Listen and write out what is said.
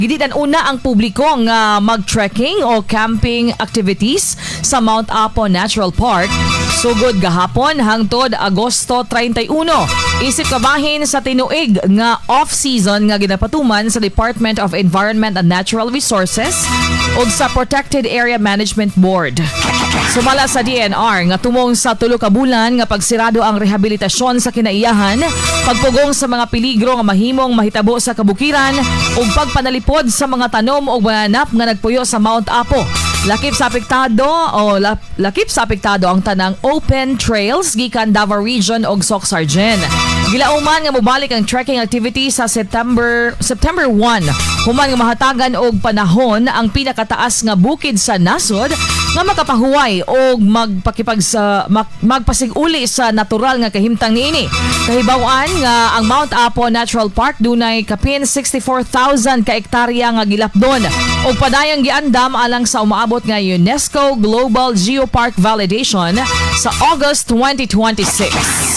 Giditan una ang publiko nga mag-trekking o camping activities sa Mount Apo Natural Park sugod gahapon hangtod Agosto 31. Isip kabahin sa tinuig nga off-season nga ginapatuman sa Department of Environment and Natural Resources ug sa Protected Area Management Board. Sumala sa DENR nga tumong sa 3 ka bulan nga pagsirado ang rehabilitasyon sa kinaiyahan, pagpugong sa mga peligro nga mahimong mahitabo sa kabukiran ug pagpanalipod sa mga tanom ug mananap nga nagpuyo sa Mount Apo. Lakip sa apektado ang tanang open trails gikan Davao Region ug Soccsksargen. Gilauman nga mobalik ang trekking activity sa September 1. Human nga mahatagan og panahon ang pinakataas nga bukid sa nasod nga makapahuway og magpasig-uli sa natural nga kahimtang niini. Kahibaw-an nga ang Mount Apo Natural Park dunay kapin 64,000 ka ektarya nga gilapdon ug padayong giandam alang sa umaabot nga UNESCO Global Geopark Validation sa August 2026.